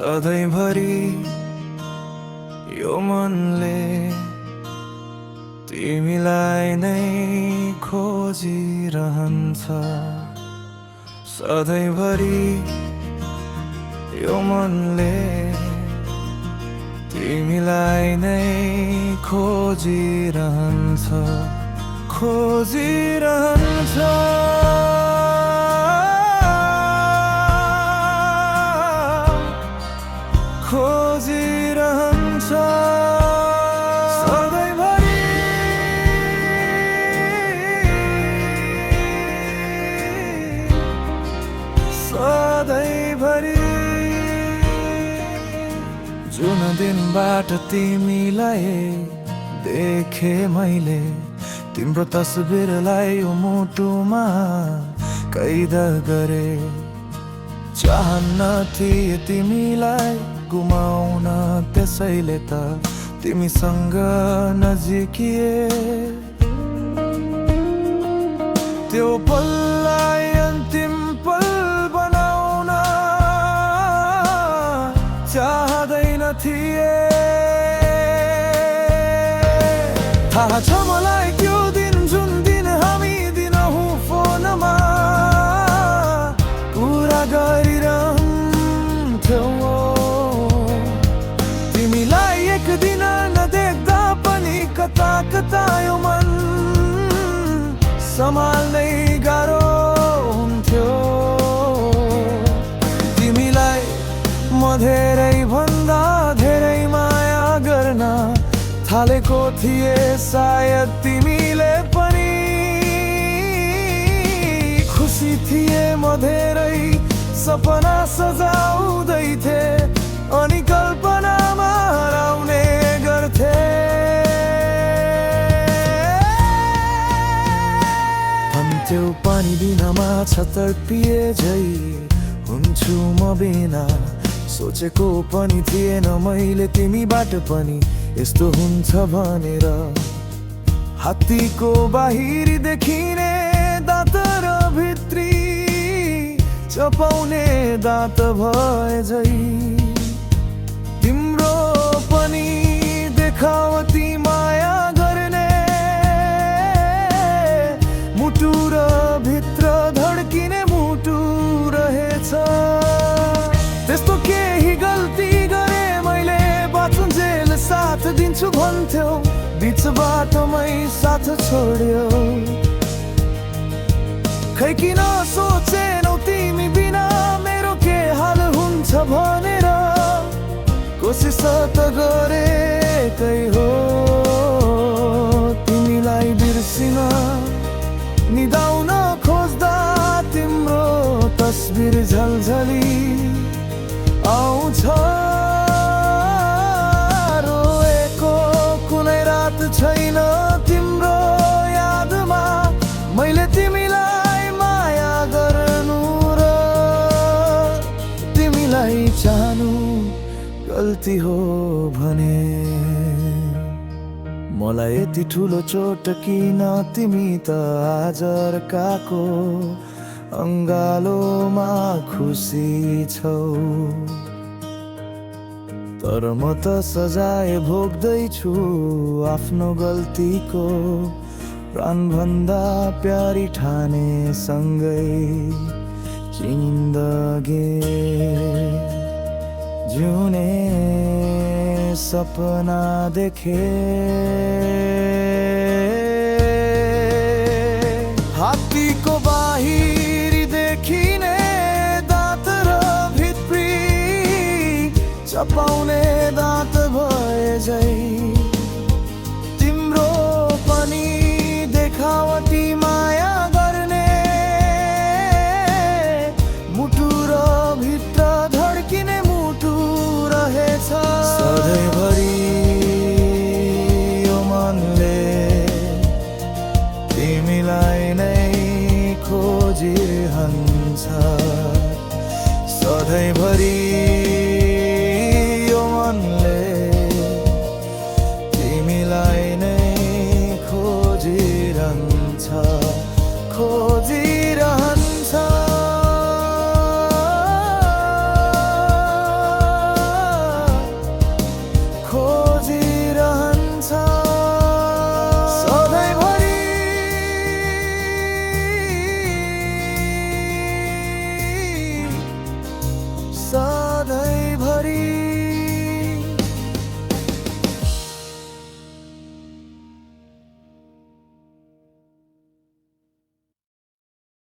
सधैँभरि यो मनले तिमीलाई नै खोजिरहन्छ। सधैँभरि यो मनले तिमीलाई नै खोजिरहन्छ, खोजिरहन्छ। खोजिरहन्छ सधैँभरि। सधैँभरि जुन दिनबाट तिमीलाई देखे मैले, तिम्रो तस्बिरलाई यो मुटुमा कैद गरे। चाहन्न थिए तिमीलाई गुमाउन, त्यसैले त तिमीसँग नजिकिए। त्यो पललाई अन्तिम पल बनाउन चाहदैन थिए। थाहा छ मलाई त्यो दिन, जुन दिन हामी दिनहुँ फोनमा कुरा गरिरहन्थ्यौँ। तिमीलाई एक दिन नदेख्दा पनि कता कता यो मन सम्हाल्नै गाह्रो हुन्थ्यो। तिमीलाई म धेरै भन्दा धेरै माया गर्न थालेको थिए, सायद तिमीले पनि खुसी थिए। म धेरै सपना सजाउँदै थिए अनि कल्पनामा हराउने गर्थे। भन्थ्यौ पानी बिना माछा तडपिए झै हुन्छु म बिना। सोचेको पनि थिएन मैले तिमीबाट पनि यस्तो हुन्छ भनेर। हात्तीको बाहिरी देखिने दाँत र भित्री चपाउने दाँत भए झै। तिम्रो पनि देखावती माया गर्ने मुटु र भित्र धड्किने मुटु रहेछ। त्यस्तो केही गल्ती गरे मैले, बाँचुन्जेल साथ दिन्छु भन्थ्यौ, बिच बाटोमै साथ छोड्यौ। खै किन सोचेनौ तिमी बिना मेरो के हाल हुन्छ भनेर। कोसिस त गरेकै हो तिमीलाई बिर्सिन, निदाउन खोज्दा तिम्रो तस्बिर झलझली आउँछ। रोएको कुनै रात छैन तिम्रो यादमा, मैले तिमीलाई माया गर्नु र तिमीलाई चाहनु गल्ती हो भने। मलाई यति ठुलो चोट किन, तिमी त आज अर्काको अङ्गालोमा खुसी छौ। तर म त सजाय भोग्दैछु आफ्नो गल्तीको। प्राणभन्दा प्यारी ठाने सँगै जिन्दगी जिउने सपना देखे। हात्तीको बाहिरी देखिने दाँत र भित्री चपाउने दाँत भए झै।